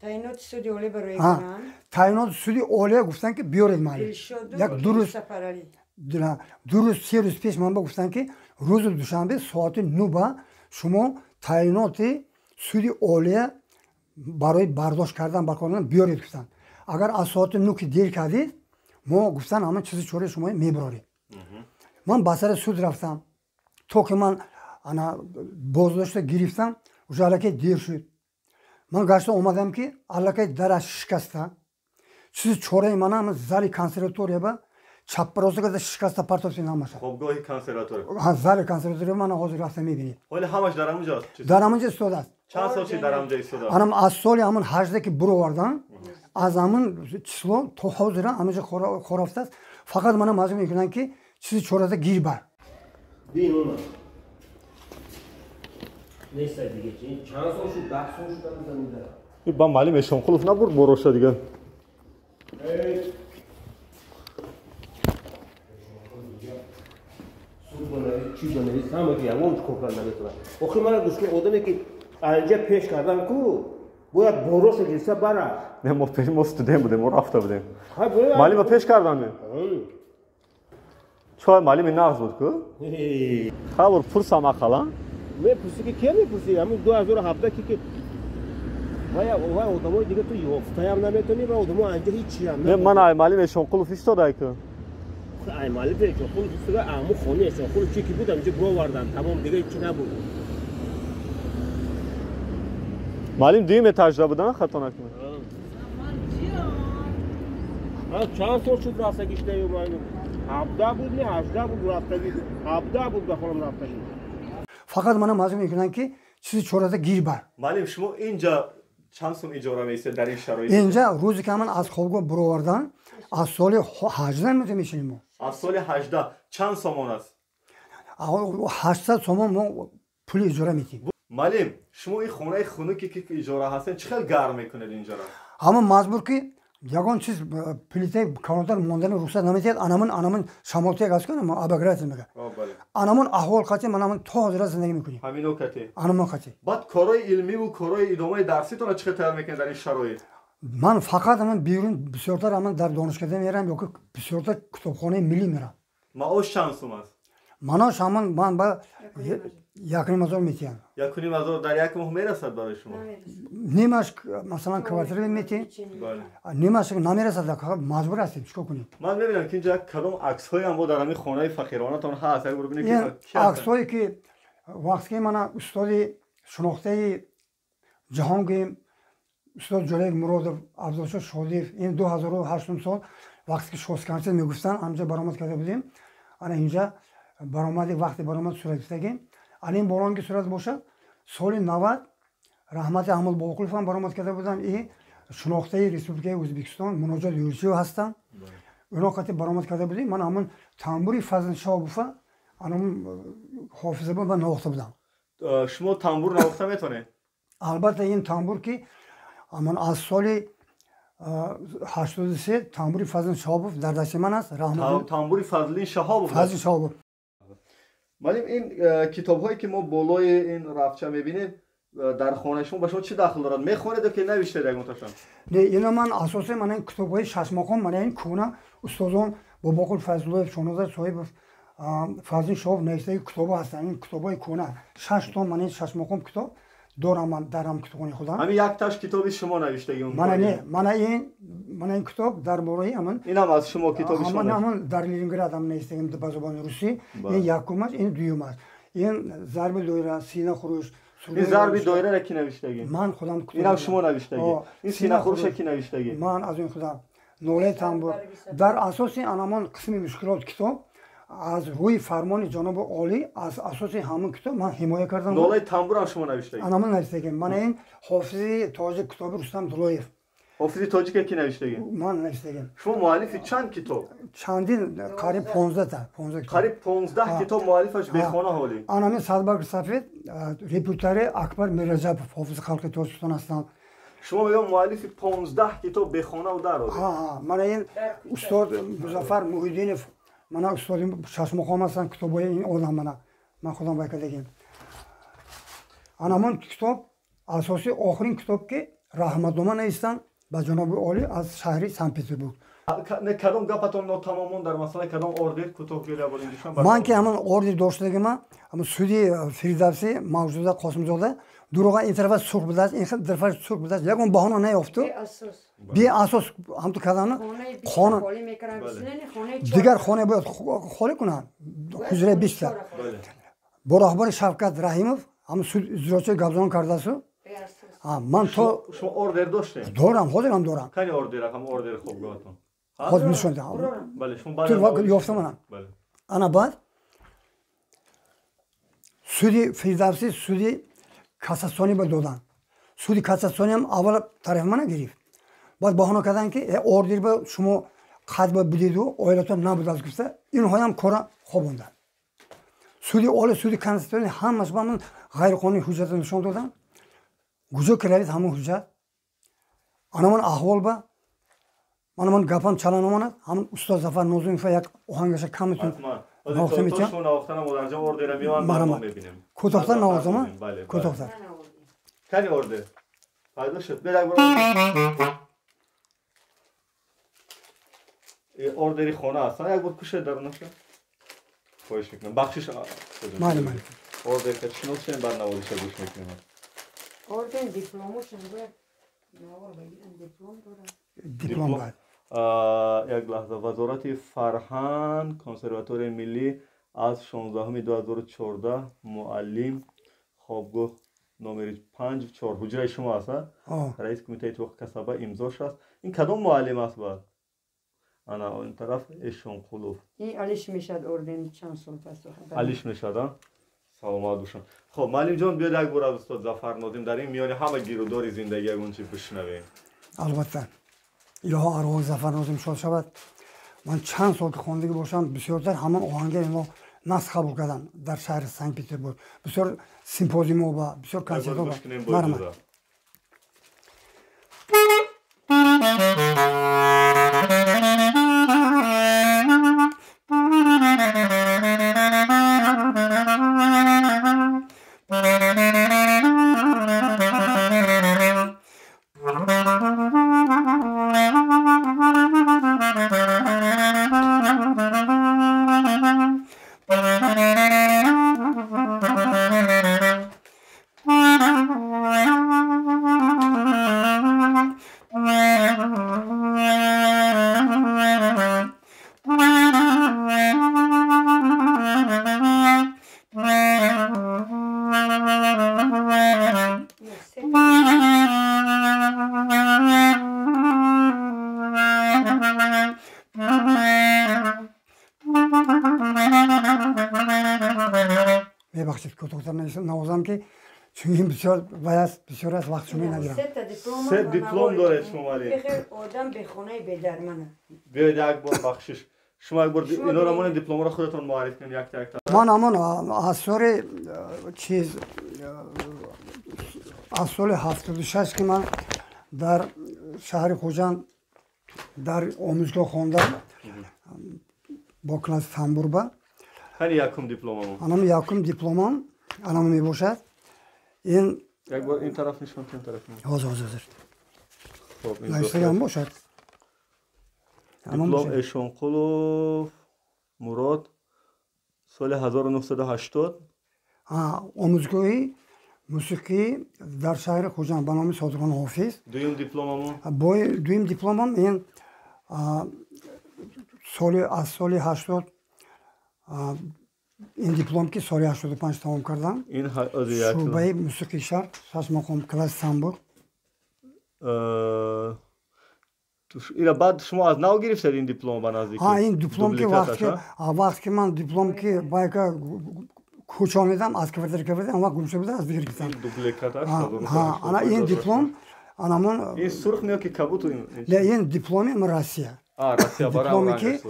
таъиноти суди олӣ барои кунанд. Таъиноти суди олия гуфтанд ки биёред муаллим. Як ду рӯз се рӯз пеш ман ба гуфтанд ки рӯзи душанбе соати 9 ба шумо таъиноти суди олия барои бардошт кардан баркордан биёред гуфтанд. Агар аз соати 9 ки дер кардед, мо гуфтанд ҳамон чизи чораи шумо мебарорем. Ман ба сари суд рафтам, то ки ман ана боздошта гирифтам, уже аллакай дер шуд. Ман гашта омадам ки аллакай дараш шикаста, чизи чораи мана зали консерватория ба чаппароста карда шикаста партофтин ҳамаша. Хобгоҳи консерватория? Зали консерватория мана ҳозир рафта мебинед. Ҳоли ҳамаш дар ҳамонҷо аст? Дар ҳамонҷо истодааст. Чанд сол шуд дар ҳамонҷо истодааст? Анам аз соли ҳамон 18 ки буровардан, аз ҳамон число то ҳозира ҳамонҷо хорафтааст. Фақат мана маҷбур мекунанд ки чизи чорада гир бар. Нест диге чанд сол шуд, 10 сол шуд заминда. Ба муаллим Эшонқулов набурд бороша дига. Суд банавис, чӣ банавис, ҳама ки ягон кор карда наметавонад. Охир мана гӯш кун, одаме ки анҷа пеш кардан ку бояд бороша гирифта барад. Не, мо студент будем, мо рафта будем. Муаллима пеш кардан ме? Чой муаллими нағз буд ку? Хабар пурсам ақалан. Мепурсӣ ки кия мепурсӣ? Ҳамин 2017 ки вай одамои дига ту ёфтаям наметонӣ ва одамо анҷа ҳичиам. Не, ман ай муаллим Эшонқулов истодай ку. Ай муаллим Эшонқулов истода, аму хони Эшонқулов чи ки буд, амҷа бировардан, тамом, дига ҳичи набуд. Муаллим дуюм этажда будан, хато накунам. Чанд сол шуд рафтагиш не, муаллим? 17 буд, не 18 буд рафтагӣ. 17 буд ба холам рафтагӣ. Фақат мана маҷбур мекунанд ки чизи чорада гир бар. Муаллим, шумо инҷа чанд сум иҷора меистед дар ин шароит? Инҷа рӯзе ки ман аз хобгоҳ баровардан, аз соли 18 мешинем мо. Аз соли 18 чанд сомон аст? 800 сомон мо пули иҷора медиҳем. Муаллим, шумо ин хонаи хунуке ки иҷора ҳастед, чӣ хел гарм мекунед инҷаро? Ҳама маҷбур ки ягон чиз плитаи калонтар мондани рухсат намедиҳад. Анамун шамолтияк аст, ку обогреватель мега. Анамун аҳвол қати манамун то ҳозира зиндагӣ мекунем. Ҳамино кати? Анамун қати. Баъд корҳои илмиву корҳои идомаи дарситонро чӣ хел тайёр мекунед дар ин шароит? Ман фақат ҳаман берун бисёртар ҳаман дар донишкада мерам ёки бисёртар китобхонаи миллӣ мерам. Маош чанд сум аст? Маош ҳаман ман ба 1,5 ҳазор метиҳам. 1,5 ҳазор дар як моҳ мерасад барои шумо? Нимаш масалан квартира метиҳем, нимаш намерасад, маҷбур ҳастем, чикор кунем? Ман мебинам ки инҷа кадом аксҳоям бо дар ҳамин хонаи фақиронатон ҳаст. Як бор бибинем ки аксҳое ки вақте ки мана устоди шинохтаи ҷаҳон гӯем, устод Ҷӯраев Муродов, Абдулшо Шодиев, ин 2008 сол вақте ки шосконсерт мегуфтанд, ҳамҷа баромад карда будем. Ана инҷа баромади вақте баромад сурат гирифтагем. Ана ин болон ки сурат бошад, соли 90 раҳмати Аҳмад Бобоқулов ҳам баромад карда буданд. И шинохтаи Республикаи Ӯзбекистон Муноҷот Юлчиев ҳастанд. Оно қати баромад карда будем. Ман ҳамон тамбури Фазл Шоҳобова анамон ҳофиза ман навохта будам. Шумо тамбур навохта метавонед? Албатта, ин тамбур ки амон аз соли 83 тамбури Фазл Шаҳобов дар дасти ман аст. Раҳмат тамбури Фазлин Шаҳобов. Фазл Шаҳобов. Муаллим, ин китобҳое ки мо болои ин рафча мебинем дар хонаи шумо ба шумо чӣ дахл дорад? Мехонед ё ки навиштед ягонташон? Не, ина ман асосан мана ин китобҳои шашмақом, мана ин кӯна устозон Бобоқул Фазлуллоев, Шонозар Соҳибов, Фазлин Шоҳов навиштаги китобҳо ҳастанд. Ин китобҳои кӯна шаш том, мана ин шашмақом китоб дорам ман дар ҳам китобхонаи худам. Ҳамин якташ китоби шумо навиштаги? Мана не, мана ин китоб дар бораи ҳамин. Инам аз шумо китоби шумо? Ҳамин дар Ленинград ҳам навиштагим ба забони русӣ. Ин якум аст, ин дуюм аст. Ин зарби доира, сина хуруш. Ин зарби доираро ки навиштагӣ? Ман худам. Инам шумо навиштагӣ? Ин синахуруша ки навиштагӣ? Ман аз ин худам. Нолаи тамбур дар асоси анамон қисми мушкилот китоб аз рӯи фармони ҷаноби олӣ, аз асоси ҳамон китоб ман ҳимоя кардам. Нолаи тамбурам шумо навиштагӣ? Анамон навиштагӣ. Мана ин ҳофизи тоҷик, китоби Рустам Дулоев. Ҳофизи тоҷика ки навиштагӣ? Ман навиштагим. Шумо муаллифи чанд китоб? Чандин, қариб 15та, 15. Қариб 15 китоб муаллифаш бехона ҳолӣ. Анамин садбарги сафед репертуари Акбар Мирраҷабов, ҳофизи халқи Тоҷикистон ҳастанд. Шумо мегӯям муаллифи 15 китоб бехонаву дар Мана ин устод Музаффар Муҳиддинов, мана устоди шашмақом ҳастанд. Китобҳои ин одам мана ман худам вай кардагим. Анамон китоб асоси охирин китоб ки раҳматнома навистанд ба ҷаноби олӣ аз шаҳри Санкт Петербург. Кадом гапатон нотамомон дар масъалаи кадом ордер кӯтоҳ гӯя бо ман ки ҳамон ордер доштагима, ҳамон суди Фирдавсӣ Мавҷуда Қосимзода дурӯға ин тарафа сурх будааст, ин тарафа сурх будааст, ягон баҳона наёфту, беасос ҳамту кардана. Қонун дигар хона бояд холӣ кунанд, ҳуҷраи 20-та бо роҳбари Шавкат Раҳимов ҳамон суд иҷрочии гапзанон кардасу ман то шумо ордер доштед? Дорам, ҳозирам дорам. Кани ордер, ҳам ордери хобгоҳатон? Ҳозир нишон диҳам. Ёфта манам. Ана баъд суди Фирдавсӣ суди кассатсионӣ ба доданд. Суди кассатсиониам аввал тарафи мана гирифт, баъд баҳона карданд ки ордер ба шумо қайд ба будиду оилатон набудааст гуфта, инҳоям кора хобонданд. Суди оли, суди конститутсионӣ ҳамаш ба ман ғайриқонунӣ ҳуҷҷатро нишон доданд. Куҷо ки равед, ҳамон ҳуҷҷат. Анамон аҳвол ба манамон гапам чала намонад. Ҳамон устод Зафар Нозимов як оҳангаша каметон навохта метиҳам. Кӯтоҳтар навозама, кӯтоҳтар. Кани ордер пайдо шуд? Ордери хона аст, як бор кушед дарунаша, хоҳиш мекунам, бахшиш. Майли, майли. Ордер ка шинос шем, баъд навозиша гӯш мекунем. Орден, дипломошон бояд навор бигиранд, диплом дорад. Диплом бояд. Як лаҳза. Вазорати фарҳанг, консерваторияи миллӣ, аз 16-2014 муаллим, хобгоҳ Номери 5 4 ҳуҷраи шумо аст, раиси кумитаи иттифоқи касаба имзош аст. Ин кадом муаллим аст баъд? Ана он тараф Эшонқулов. Ин алиш мешад орден чанд сол пас. Алиш мешад, а? Саломат бошам. Хоб, муаллимҷон, биёд як бор аз устод Зафар Нозим дар ин миёни ҳама гирудори зиндагӣ ягон чи бишнавем. Албатта. Илоҳо арвоҳи Зафар Нозим шод шавад. Ман чанд сол ки хондагӣ бошам, бисёртар ҳамон оҳанга ино нас қабул кардам дар шаҳри Санкт Петербург. Бисёр симпозиумҳо ба, бисёр консертҳо ба. Марҳамат. Мебахшед, кӯтоҳтар навозам ки чунки бисёр вай аст, бисёр аст, вақт шумо нагирам. Се диплом доред шумо, муаллим. Одам бехонаи бедармана. Биёед як бор, бахшиш. Шумо як бор инора монед, дипломро худатон муарриф кунед якта якта. Ман ҳамон аз соли чиз аз соли 76 ки ман дар шаҳри Хуҷанд дар омӯзгоҳ хондам бо класси тамбурба. Ҳани якум дипломам. Анам якум дипломам анам мебошад. Ин як бор ин тараф нишон, ин тараф. Ҳозир, ҳозир, ҳозир. Хоб, ин навиштагам бошад. Диплом Эшонқулов Мурод соли 1980. Омӯзгоҳи мусиқӣ дар шаҳри Хуҷанд ба номи Содиқхон Ҳофиз. Дуюм дипломамон? Дуюм дипломам ин соли аз соли 80 ин диплом ки соли 85 тамом кардам. Ин шӯъбаи мусиқии шаҳр, шаш мақом, класси тамбур. Ира баъд шумо аз нав гирифтед ин диплом ба наздикӣ? Ҳа, ин диплом ки вақт ки ман диплом ки байка кӯчонидам аз квартира квартира, он вақт гум шуда буда, аз дигар гирифтам. Дубликаташ? Ҳа, ана ин диплом анамон. Ин сурх ё ки кабут? Не, ин дипломи Россия. А, Россия дипломе ки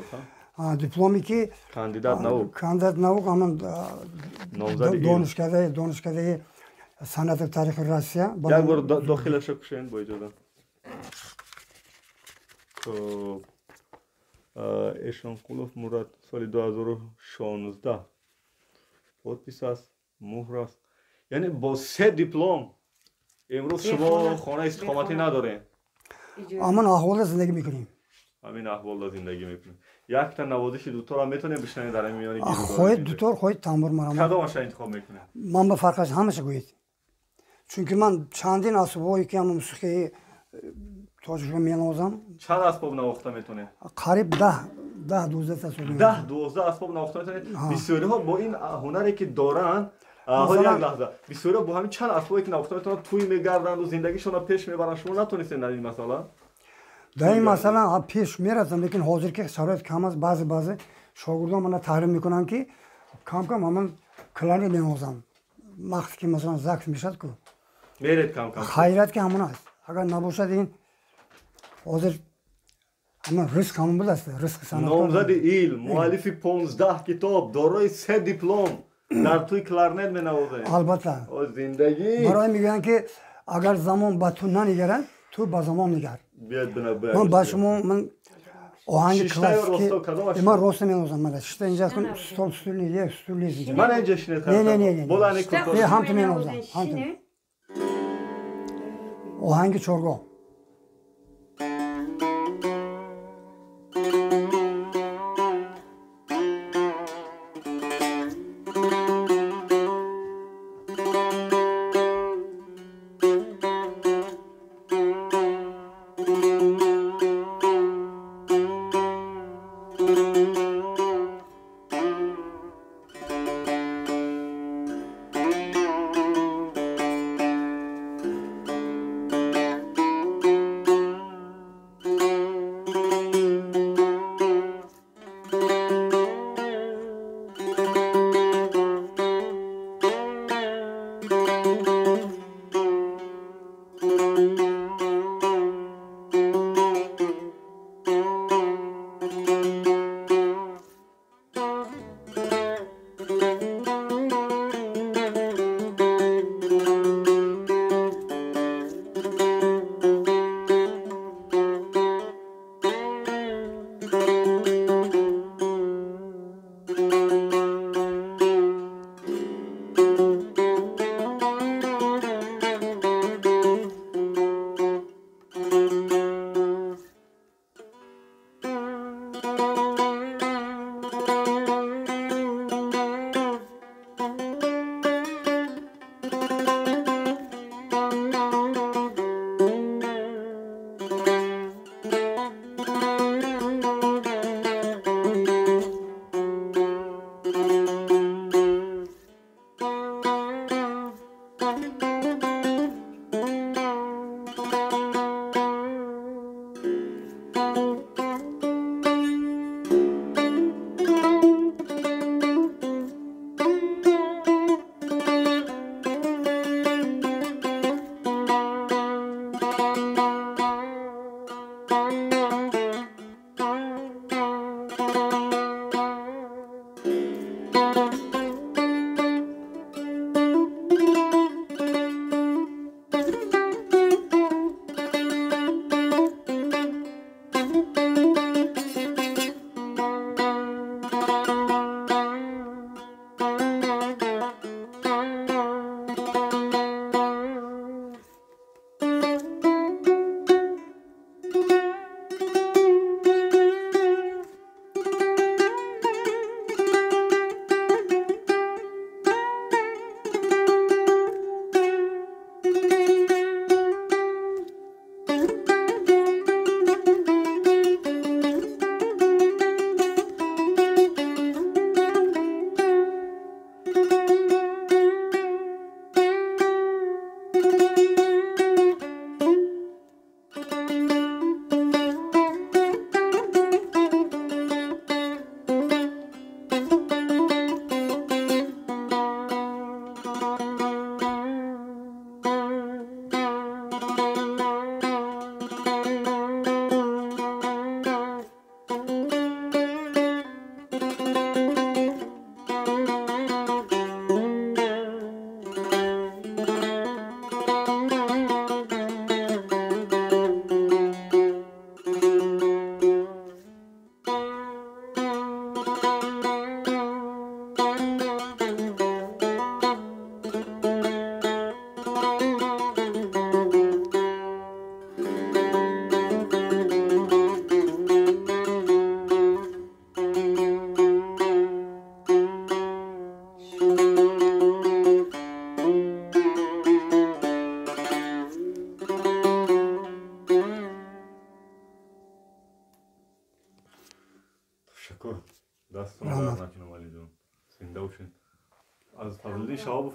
дипломе ки кандидат наук. Кандидат наук ҳамон донишкадаи санъати таърихи Россия. Як бор дохилашо кушен бо иҷоза. Хоб, Эшонқулов Мурод соли 2016 подпис аст, муҳр аст. Яъне бо се диплом имрӯз шумо хонаи истиқоматӣ надорем. Ҳамон аҳволда зиндагӣ мекунем. Ҳамин аҳволда зиндагӣ мекунем. Якта навозиши дуторам метавонем бишнавем дар ҳамин миёни гирудор? Хоҳед дутор, хоҳед тамбур, марам. Кадомаша интихоб мекунем? Ман ба фарқаш ҳамаша гӯед. Чунки ман чандин асбобҳое ки ҳама мусиқии тоҷикро менавозам. Чанд асбоб навохта метавонед? Қариб 10-12 асбоб. 10-12 асбоб навохта метавонед? Бисёриҳо бо ин ҳунаре ки доранд, ҳол як лаҳза, бисёриҳо бо ҳамин чанд асбобе ки навохта метавонанд тӯй мегарданду зиндагишонро пеш мебаранд. Шумо натонистед дар ин масъала? Дар ин масъала пеш мерафтам, лекин ҳозир ки шароит кам аст, баъзе баъзе шогирдон мана таҳрим мекунанд ки кам кам ҳамон кларнет менавозам. Вақте ки масалан закс мешавад ку меред кам кам. Хайрат ки ҳамон аст. Агар набошад ин ҳозир ҳамон ризқ ҳамон будааст, ризқи санъаткор. Номзади илм, муаллифи 15 китоб, дорои се диплом дар тӯи кларнет менавозед. Албатта. Зиндагӣ. Барои мегӯянд ки агар замон ба ту нанигарад, ту ба замон нигар. Биёед бина. Ман ба шумо ман оҳанги классикӣ ман рост менавозам. Мана шишта инҷа стол стул як стул нест инҷа. Ман инҷа шинед. Не, не, не, не. Бола не кӯтоҳ. Не, ҳам ту менавозам. Ҳам ту. Оҳанги чоргоҳ.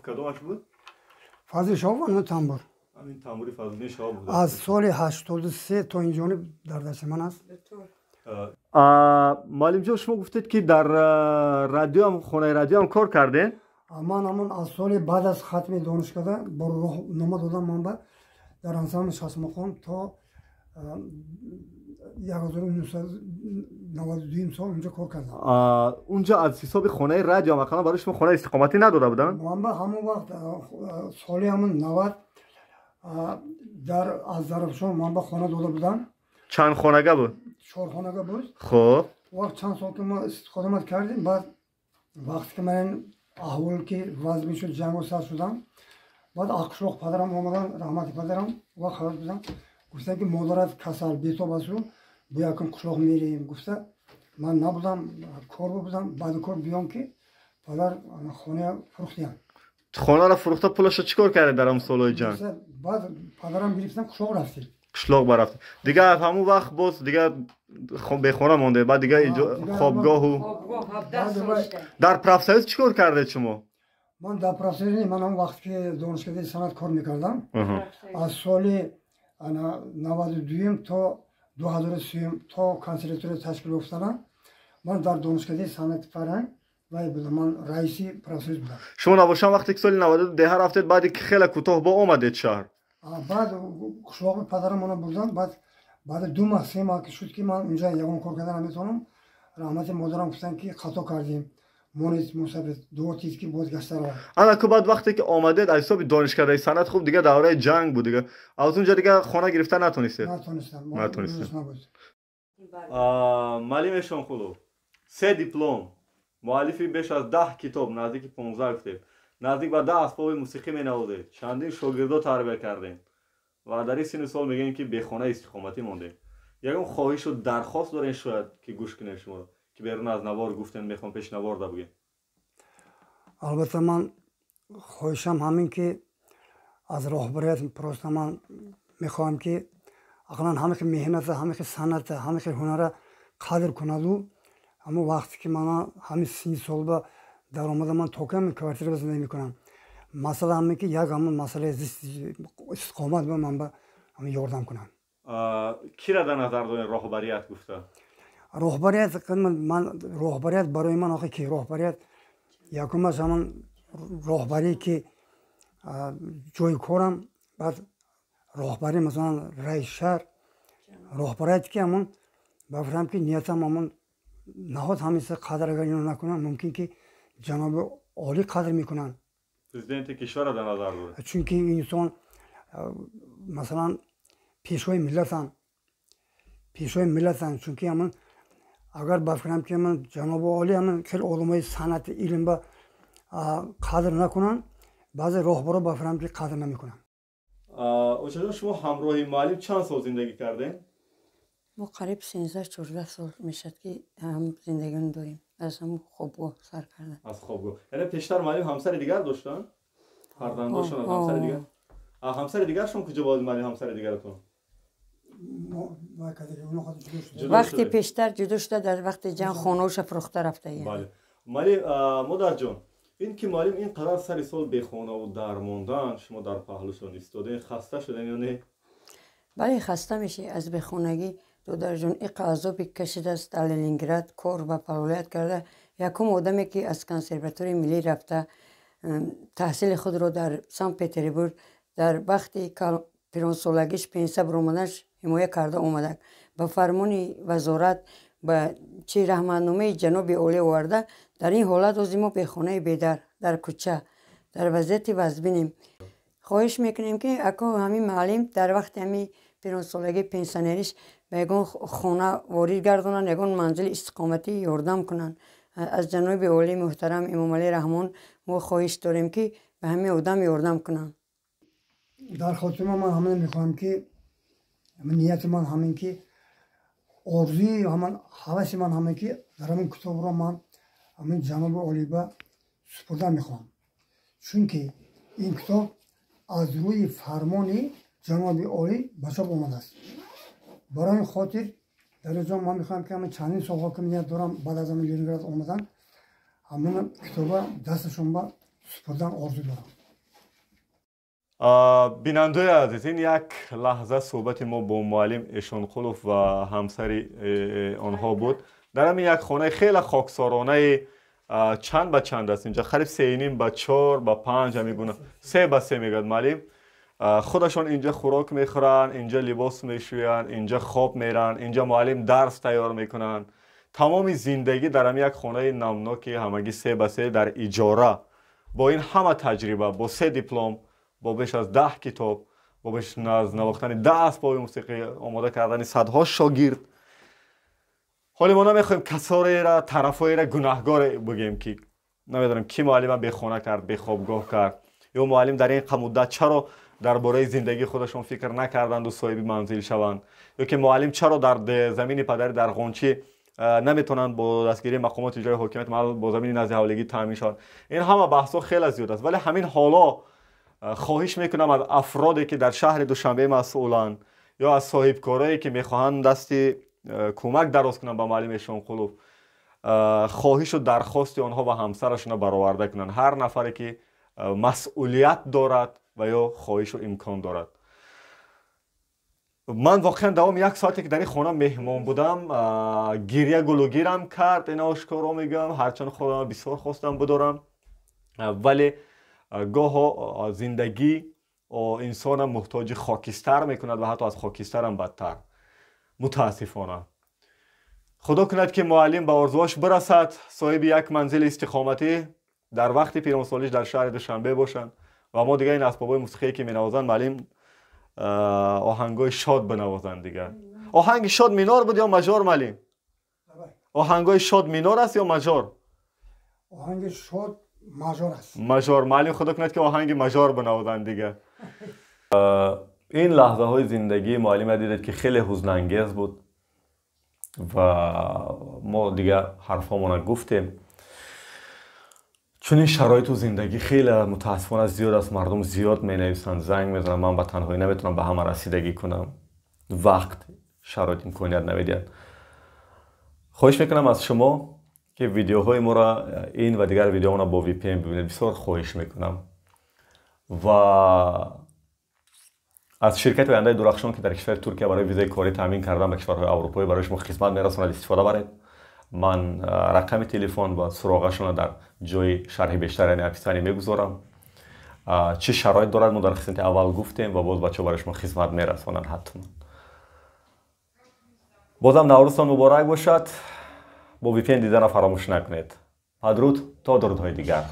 Кадомаш буд? Фазли Шаҳобов ана тамбур. Ҳамин тамбури Фазлиддин Шаҳобов. Аз соли 83 то инҷониб дар дасти ман аст. Муаллимҷон, шумо гуфтед ки дар радиоам, хонаи радиоам кор кардед? Ман ҳамон аз соли баъд аз хатми донишгоҳ бо роҳнома додам ман ба дар ансамбли Шашмақом то 1992 сол унҷо кор кардам. Унҷо аз ҳисоби хонаи радио ақаллан барои шумо хонаи истиқоматӣ надода буданд? Ман ба ҳамон вақт соли ҳамон 90 дар аз Зарафшон ман ба хона дода будам. Чанд хонага буд? 4 хонага буд. Хуб. Вақт чанд сол ки мо истиқомат кардем, баъд вақте ки ман аҳвол ки вазмин шуд, ҷангу сар шудам, баъд Аққишлоқ падарам омадан, раҳмати падарам, вақт ҳаёт будам, гуфтанд ки модарат касал бетоб асту, бо якум қишлоқ мерем. Гуфта ман набудам, кор будам, баъди кор биём ки падар хона фурӯхтиям. Хонаро фурӯхта пулашо чӣ кор кардед дар ҳамон солҳои ҷанг? Баъд падарам гирифтам, қишлоқ рафтем. Қишлоқ барафтем. Дигар ҳамон вақт боз дигар бехона монде, баъд дигар хобгоҳу дар профсоюз чӣ кор кардед шумо? Ман дар профсоюз, ман ҳамон вақт ки донишкадаи санъат кор мекардам, аз соли 92 то 2003 то консерватория ташкил ёфтанам, ман дар донишкадаи санъати фарҳанг вай будам, ман раиси профсоюз будам. Шумо набошам вақте ки соли 92 деҳа рафтед, баъде ки хеле кӯтоҳ бо омадед шаҳр? Баъд қишлоқи падарам она бурданд, баъд баъди 2 моҳ 3 моҳ ки шуд ки ман унҷа ягон кор карда наметавонам, раҳмати модарам гуфтанд ки хато кардем, монед мусафир дуо тид ки боз гашта равад. Ана ку баъд вақте ки омадед аз ҳисоби донишкадаи санъат, хуб дигар давраи ҷанг буд, дигар аз унҷа дигар хона гирифта натонистед? Натонистам. Натонистед. Муаллим Эшонқулов, 3 диплом, муаллифи беш аз 10 китоб, наздики 15 гуфтед, наздик ба 10 асбоби мусиқӣ менавозед, чандин шогирдо тарбия кардем ва дар ин синну сол мегӯем ки бехона истиқоматӣ мондем. Ягон хоҳишу дархост дорем шояд ки гӯш кунем шуморо, ки берун аз навор гуфтем, мехоҳам пеш навор да бигӯем? Албатта ман хоҳишам ҳамин ки аз роҳбарият просто ман мехоҳам ки ақаллан ҳамаи меҳната, ҳамаи санъата, ҳамаи ҳунара қадр кунаду ҳамон вақте ки мана ҳамин синни солба даромада ман то кам квартира зиндагӣ мекунам. Масъала ҳамин ки як ҳамон масъалаи истиқомат ба ман ба ҳамин ёрдам кунам. Кира дар назар доред роҳбарият гуфта? Роҳбарият, ман роҳбарият барои ман охи ки роҳбарият якумаш ҳамон роҳбарие ки ҷои корам, баъд роҳбарӣ масалан раис шаҳр, роҳбарият ки ҳамон ба фикрам ки ниятам ҳамон Ниҳод ҳамин қадр агар ино накунанд, мумкин ки ҷаноби олӣ қадр мекунанд. Президенти кишварро дар назар доред. Чунки инсон, масалан, пешвои миллатанд, пешвои миллатанд. Чунки ҳамин агар ба фикрам ки ҳамин ҷаноби олӣ ҳамин хеле одамои санъати илм ба қадр накунанд, баъзе роҳбаро ба фикрам ки қадр намекунанд. Очаҷон, шумо ҳамроҳи муаллим чанд сол зиндагӣ кардем? Мо қариб 13-14 сол мешавад, ки ҳам зиндагион дорем, аз ҳамун хобгоҳ сар карда. Аз хобгоҳ. Яъне пештар муаллим ҳамсари дигар доштанд? Фарзандошон аз ҳамсари дигар? Ҳамсари дигаршон куҷо буд, муаллим, ҳамсари дигаратон? Вақти пештар ҷудо шуда, дар вақти ҷанг хонаоша фурӯхта рафта. Бале. Муаллим, модарҷон, ин ки муаллим ин қадар сари сол бехонаву дар мондан, шумо дар паҳлӯшон истодем, хаста шудем ё не? Бале, хаста мешӣ аз бехонагӣ. Додарҷон иқа азоби кашидааст дар Ленинград, кор ва фаъолият карда. Якум одаме, ки аз консерваторияи миллӣ рафта, таҳсили худро дар Санкт Петербург дар вақти пиронсолагиш пенсия баромаданаш ҳимоя карда омада. Ба фармони вазорат, ба чи раҳматномаи ҷаноби олӣ оварда, дар ин ҳолат ози мо бехонаи бедар, дар кӯча, дар вазъияти вазбинем. Хоҳиш мекунем, ки ако ҳамин муаллим дар вақти ҳамин пиронсолагӣ, пенсионериш ба ягон хона ворид гардонанд, ягон манзили истиқоматӣ ёрдам кунанд. Аз ҷаноби олии муҳтарам Эмомалӣ Раҳмон мо хоҳиш дорем, ки ба ҳамин одам ёрдам кунанд. Дар хотима ман ҳамин мехоҳам, ки нияти ман ҳамин ки орзуи ҳаман ҳаваси ман ҳамин ки дар ҳамин китобро ман ҳамин ҷаноби олиба супурдан мехоҳам, чунки ин китоб аз рӯи фармони ҷаноби олӣ ба чоп омадааст. Барои ин хотир дар инҷо ман мехоҳам, ки ҳамин чандин солҳо ки ният дорам, баъд аз ҳамин Ленинград омадан, ҳамин китоба дасташон ба супурдан орзу дорам. Бинандаои азиз, ин як лаҳза суҳбати мо бо муаллим Эшонқулов ва ҳамсари онҳо буд дар ҳамин як хонаи хеле хоксоронаи чанд ба чанд аст инҷа, қариб 3.5 ба 4 ба 5, ҳамин гуна, 3 ба 3 мегӯяд муаллим. Худашон инҷа хӯрок мехӯранд, инҷа либос мешӯянд, инҷа хоб меранд, инҷа муаллим дарс тайёр мекунанд. Тамоми зиндагӣ дар ҳамин як хонаи намноки ҳамагӣ 3 ба 3 дар иҷора, бо ин ҳама таҷриба, бо се диплом, бо беш аз 10 китоб, бо беш аз навохтани 10 асбоби мусиқӣ, омода кардани садҳо шогирд. Ҳоле мо намехоҳем касореро, тарафҳоеро гунаҳгор бигӯем, ки намедонем, ки муаллима бехона кард, бехобгоҳ кард, ё муаллим дар ин қа муддат чаро дар бораи зиндагии худашон фикр накарданду соҳиби манзил шаванд, ё ки муаллим чаро дар замини падари дар Ғончӣ наметавонанд бо дастгирии мақомоти иҷрои ҳокимият маҳал бо замини назди ҳавлигӣ таъмин шаванд. Ин ҳама баҳсҳо хеле зиёд аст, вале ҳамин ҳоло хоҳиш мекунам аз афроде, ки дар шаҳри Душанбе масъуланд, ё аз соҳибкорое, ки мехоҳанд дасти кӯмак дароз кунанд ба муаллим Эшонқулов, хоҳишу дархости онҳо ва ҳамсарашонро бароварда кунанд, ҳар нафаре ки масъулият дорад ва ё хоҳишу имкон дорад. Ман воқеан давоми як соате, ки дар ин хона меҳмон будам, гиря гулугирам кард, ина ошкоро мегӯям, ҳарчанд худам бисёр хостам бидорам, вале гоҳо зиндагӣ инсона муҳтоҷи хокистар мекунад ва ҳатто аз хокистарам бадтар, мутаассифона. Худо кунад, ки муаллим ба орзуҳош бирасад, соҳиби як манзили истиқоматӣ дар вақти пиронсолиш дар шаҳри Душанбе бошанд ва мо дигар ин асбобҳои мусиқие, ки менавозанд муаллим, оҳангҳои шод бинавозанд. Дигар оҳанги шод минор буд ё мажор, муаллим? Оҳангҳои шод минор аст ё мажор? Оҳанги шод мажор аст. Мажор. Муаллим, худо кунад, ки оҳанги мажор бинавозанд. Дигар ин лаҳзаҳои зиндагии муаллима дидед, ки хеле ҳузнангез буд ва мо дигар ҳарфҳомона гуфтем. Чунин шароиту зиндагӣ хеле мутаассифона зиёд аст. Мардум зиёд менависанд, занг мезананд. Ман ба танҳоӣ наметавонам ба ҳама расидагӣ кунам, вақт, шароит имконият намедиҳад. Хоҳиш мекунам аз шумо, ки видеоҳои моро, ин ва дигар видеоҳоро бо VPN бибинед, бисёр хоҳиш мекунам. Ва аз ширкати Ояндаи Дурахшон, ки дар кишвари Туркия барои визаи корӣ таъмин кардан ба кишварҳои аврупоӣ барои шумо хизмат мерасонад, истифода баред. Ман рақами телефон ва суроғашонро дар ҷои шарҳи бештар, яъне описание, мегузорам. Чӣ шароит дорад, мо дар қисмати аввал гуфтем ва боз бачаҳо барои шумо хизмат мерасонанд ҳатман. Бозам Наврӯзтон муборак бошад. Бо VPN дидана фаромӯш накунед. Падруд то дурудҳои дигар.